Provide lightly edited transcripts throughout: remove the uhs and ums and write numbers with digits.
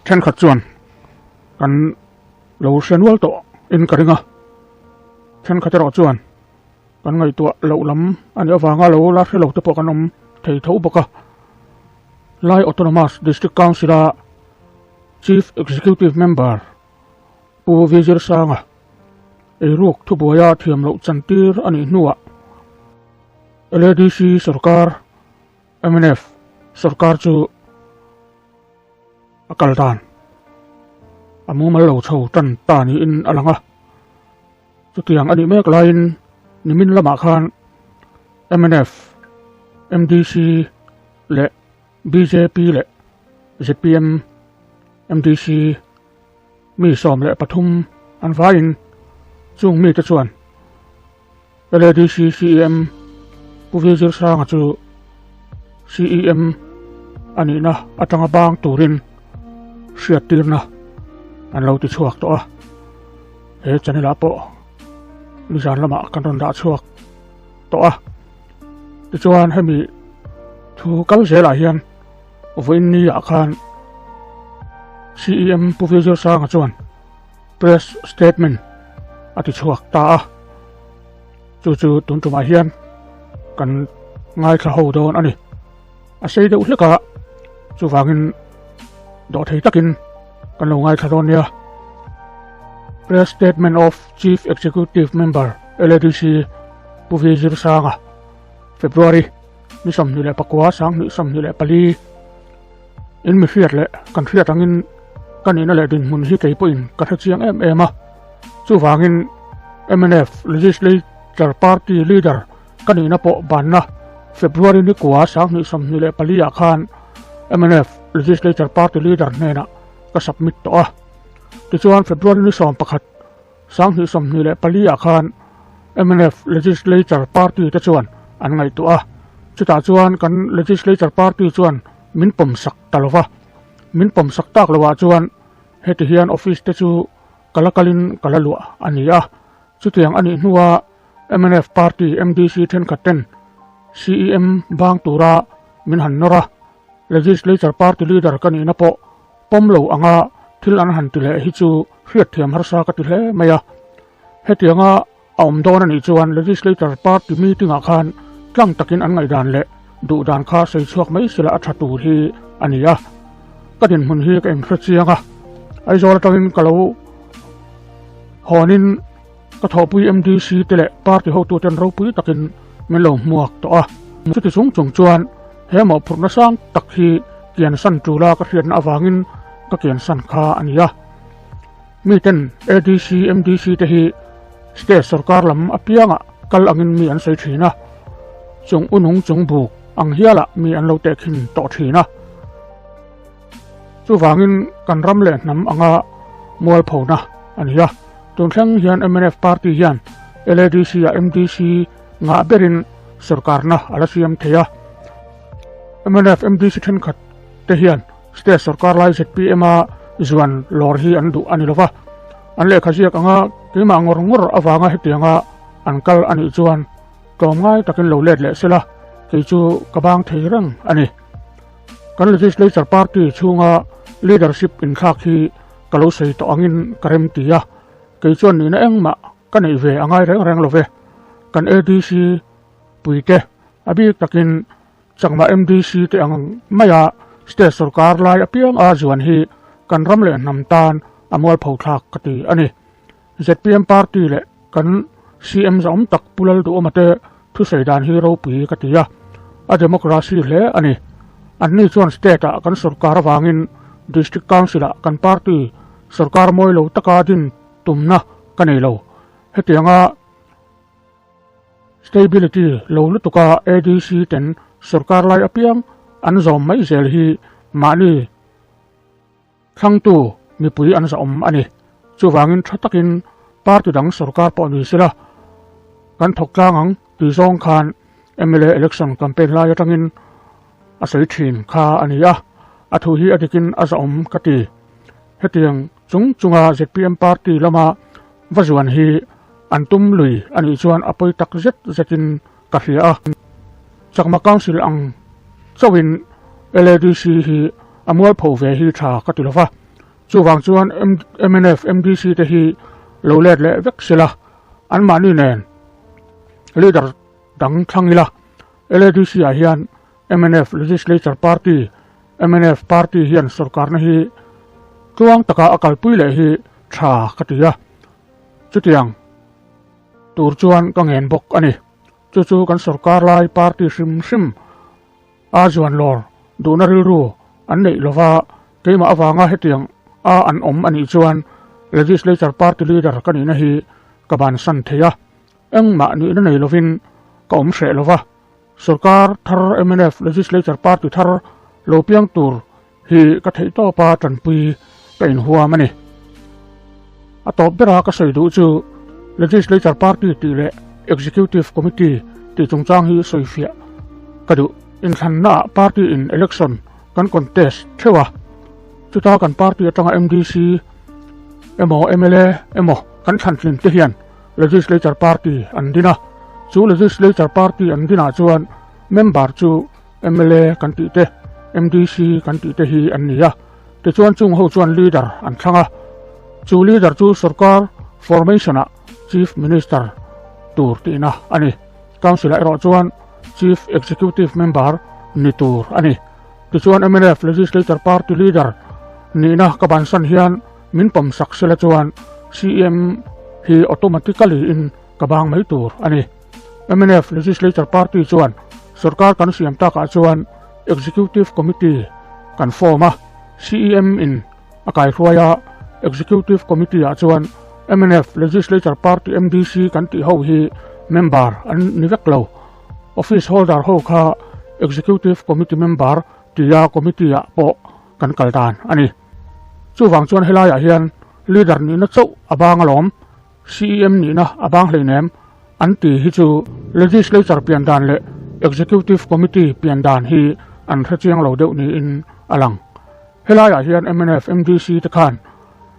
Thenkhat chuan kan lo hre nual tawh in ka ring a, thenkhat erawh chuan kan ngaihtuah loh lam a nih avanga lo la hre lo te pawh kan awm thei tho bawk a. Lai Autonomous District Council-a Chief Executive Member Pu Vijir Sanga eiruk thubuaia thiam loh chantir a nih hnuah LADC sorkar mnf sorkar chu a kal dan a mumal lo chho tan ta niin a lang a. Chutiang a nih mek laiin nimin lamah khan mnf, MDC leh bjp leh zpm, MDC mi 13 an vaiin chung mite chuan LADC CEM Pu Vizirsanga chu CEM a nihna atanga bang turin hriattirna an lo ti chhuak tawh a. He channel ah pawh nizan lamah kan rawn dah chhuak tawh a. Tichuan hemi thu kal zelah hian vawiin ni ah khan CEM Pu Vizirsanga chuan Press statement a ti chhuak ta a, chu chu tun tumah hian kan ngaithla ho dawn a ni. A sei deuh hlek a, chuvangin dawhthei takin kan lo ngaithla dawn nia. Press statement of Chief Executive Member LADC Pu V Zirsanga, February ni 29 2024. In mi hriat leh kan hriat angin ka nihna leh dinhmun hi kei pawhin ka hre chiang em em a. Chuvangin mnf Legislature Party Leader ka nihna pawh banna February ni kua 2024 ah khan mnf Legislature Party Leader hnenah ka submit tawh a. Tichuan February ni 11 2024 ah khan mnf Legislature Party te chuan an ngaihtuah a, chutah chuan kan Legislature Party chuan min pawm sak ta lo va, min pawm sak tak loah chuan heti hian office te chu ka la kalin ka la luah a ni a, chutiang a nih hnua mnf Party MDC thenkhat ten CEM bang tura min han nawr a, Legislature Party Leader ka nihna pawh pawm lo anga thil an han ti leh hi chu hriatthiam harsa ka ti hle mai a. Hetianga a awm dawn a nih chuan Legislature Party meeting ah khan tlang takin an ngaihdan leh duhdan kha sawi chhuak mai sela a tha tur hi a ni a. Ka dinhmun hi ka inhre chiang a, Aizawl atangin ka lo hawnin ka thawhpui MDC te leh party hotuten ropui takin min lo hmuak tawh a. Chuti chung chung chuan he mawhphurhna sang tak hi kiansan tula ka hriatna avangin ka kiansan kha a ni a. Miten ADC, MDC te hi state sorkar lam apiangah kal angin mi an sawi thin a, chung unung chung buk ang hialah mi an lo tehkhin tawh thin a. Chuvangin kan ram leh hnam anga mualphona a ni a. Tun thleng hian mnf party hian LADC ah MDC ngah berin sorkarna a la siam thei a. Mnf MDC thenkhat te hian state sorkar lai zpm a zuan lawr hi an duh a ni lova. An lehkha ziak anga keimah ngawr ngawr avanga hetianga an kal a nih chuan tlawmngai takin lo let leh sela kei chu ka bang thei reng a ni. Kan Legislature Party chhunga leadership inthlak hi ka lo sawi tawh angin ka rem ti a, kei chuan nihna engmah ka neih ve a ngai reng reng lo ve. Kan ADC puite a bik takin Chakma MDC te ang maia state sorkar lai apiang a zuan hi kan ram leh hnam tan a mualpho thlak ka ti a ni. Zpm party leh kan CM zahawm tak Pu Lalduhawma te thusawi dan hi ropui ka ti a, a democracy hle a ni. Anni chuan state ah kan sorkar avangin District Council ah kan party sorkar mawi lo taka din tumna ka nei lo. Hetianga stability lo lutuka ADC ten sorkar lai apiang an zawm mai zel hi mahni Thlangtu mipui an zahawm a ni. Chuvangin tha takin party dang sorkar pawh ni sela kan thawk tlang ang tih zawng khan mla election campaign lai atangin a sawi thin kha a ni a, a thu hi a dikin a zahawm ka ti. Hetiang chung chunga zpm party lama va zuan hi an tum lui a nih chuan a pawi tak zet zetin ka hria a. Chakma Council ang chauhin LADC hi a mualpho ve hi tha ka ti lo va. Chuvang chuan mnf MDC te hi lo let leh vek sela, anmahni nen leader dang thlang ila. LADC ah hian mnf Legislature Party, mnf Party hian sorkarna hi tluang taka a kalpui leh hi tha ka ti a, chutiang tur chuan ka ngen bawk a ni. Chu chu kan sorkar lai party hrim hrim a zuan lawr duhna rilru an neih lova, keimah avanga hetiang a an awm a nih chuan Legislature Party Leader ka nihna hi ka bansan thei a, engmah nihna nei lovin ka awm hreh lova, sorkar thar mnf Legislature Party thar lo piang tur hi ka theih tawpa tanpui ka inhuam a ni. A tawp bera ka sawi duh chu Legislature Party tih leh Executive Committee tih chungchang hi sawi fiah ka duh. Inthlannaah party in election kan contest theuh a, chuta kan party atanga MDC emaw mla emaw kan thlantlin te hian Legislature Party an din a, chu Legislature Party an dinah chuan member chu mla kan tih te, MDC kan tih te hi an ni a, tichuan chung ho chuan leader an thlang a, chu leader chu sorkar formation ah Chief Minister tur tihna a ni. Council ah erawh chuan Chief Executive Member ni tur a ni. Tichuan mnf Legislature Party Leader nihna ka bansan hian min pawmsak sela chuan CM hi automatically in ka bang mai tur a ni. Mnf Legislature Party chuan sorkar kan siam takah chuan Executive Committee kan form a, CEM in a kaihruai a, Executive Committee ah chuan mnf Legislature Party MDC kan tih ho hi member an ni vek lo. Office holder ho kha Executive Committee member tia committee ah pawh kan kal dan a ni. Chuvang chuan helaiah hian leader nihna chauh a bang alawm. CEM nihna a bang hleinem an ti hi chu Legislature pian dan leh Executive Committee pian dan hi an hre chiang lo deuh niin a lang. Helaiah hian mnf MDC te khan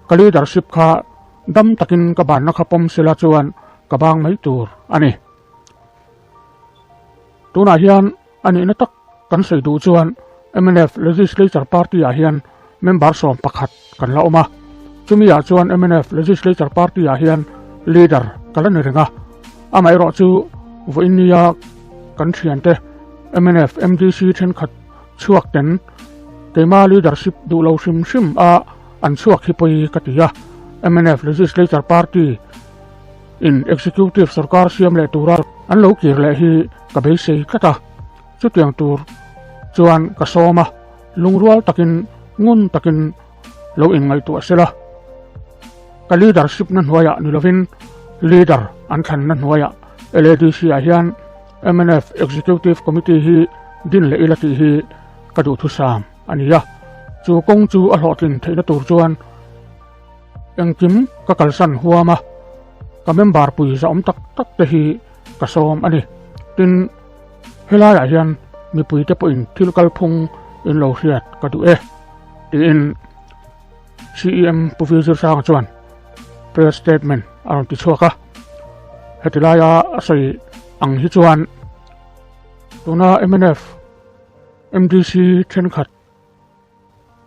ka leadership kha dam takin ka banna kha pawm sela chuan ka bang mai tur a ni. Tunah hian a nihna tak kan sawi duh chuan mnf Legislature Party ah hian member 11 kan la awm a, chumi ah chuan mnf Legislature Party ah hian leader ka la ni reng a, amaherawh chu vawiin nia kan thiante mnf MDC thenkhat chhuak ten keima leadership duh lo hrim hrim a an chhuak hi pawi ka ti a, mnf Legislature Party in Executive sorkar siam leh tura an lo kir leh hi ka beisei tlat a, chutiang tur chuan ka sawm a, lungrual takin ngun takin lo inngaihtuah sela, ka leadership na hnuaiah ni lovin leader an thlanna hnuaiah LADC ah hian mnf Executive Committee hi din leh ila tih hi ka duhthusam a ni a, chu kawng chu a hlawhtlin theihna tur chuan Engkim ka kalsan huam a, ka member pui zahawm tak tak te hi ka sawm a ni. Tin, helaiah hian mipuite pawhin thil kalphung in lo hriat ka duh e, tiin CEM Pu Vil Zirsanga chuan press statement a rawn ti chhuak a. Heti laia a sawi ang hi chuan tuna mnf MDC thenkhat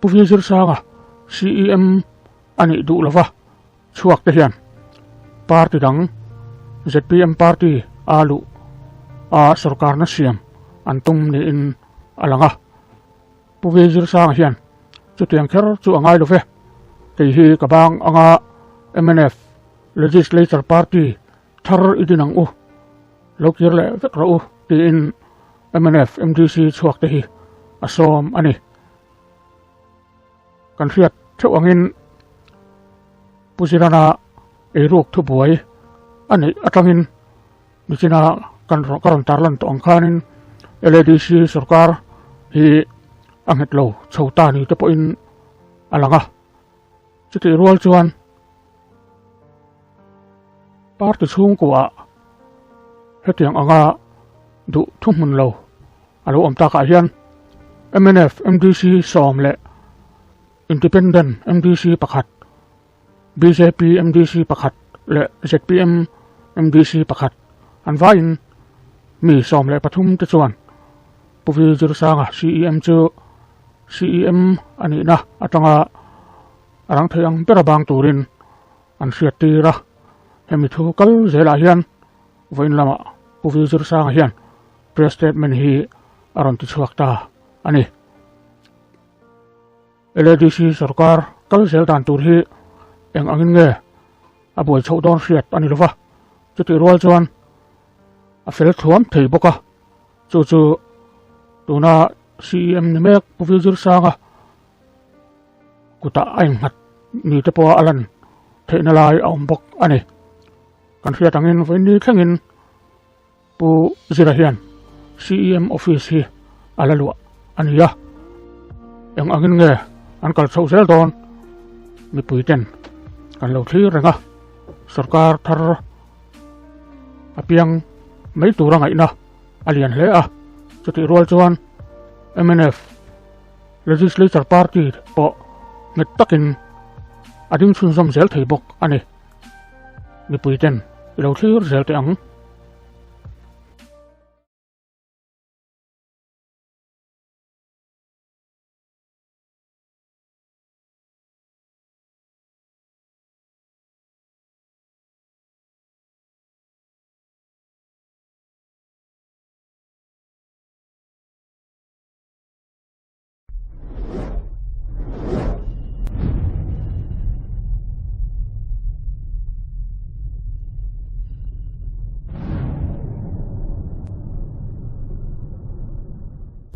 Pu Vil Zirsanga CEM a nih duh lova chhuak te hian party dang zpm party a luh a sorkarna siam an tum niin a lang a. Pu Vil Zirsanga hian chutiang kher chu a ngai lo ve, kei hi ka bang anga mnf Legislature Party thar i din ang u, lo kir leh vek rawh u tiin mnf MDC chhuak te hi a sawm a ni. Kan hriat theuh angin Pu Zirana eiruk thubuai a neih atangin nichina kan ka rawn tarlan tawh ang khanin LADC sorkar hi a nghet lo chho ta ni te pawhin a lang a. Chutih rual chuan Party chhungkuah hetiang anga duh thuhmun lo a lo awm takah hian mnf MDC 10 leh Independent MDC pakhat, bjp MDC pakhat leh zpm MDC pakhat an vaiin mi 13 te chuan Pu V Zirsanga CEM chu CEM a nihna atanga. a rang thei ang bera bang turin an hriat tir a. Hemi thu kal zelah hian vawiin lamah Pu Vi Zirsanga hian press statement hi a rawn ti chhuak ta a ni. LADC sorkar kal zel dan tur hi eng angin nge a buai chhoh dawn hriat a ni lova, chutih rual chuan a fel thluam thei bawk a, chu chu tuna CEM ni mek Pu Vi Zirsanga kutah a innghat ni te pawha a lan theihna lai a awm bawk a ni. Kan hriat angin vawiin thlengin Pu Zira hian CEM office hi a la luah a ni a, eng angin nge an kal chhoh zel dawn mipui ten kan lo thlir reng a, sorkar thar a piang mai tura ngaihna a lian hle a, chutih rual chuan mnf Legislature party pawh nghet takin a ding chhunzawm zel thei bawk a ni. Mipui ten i lo thlir zel teh ang.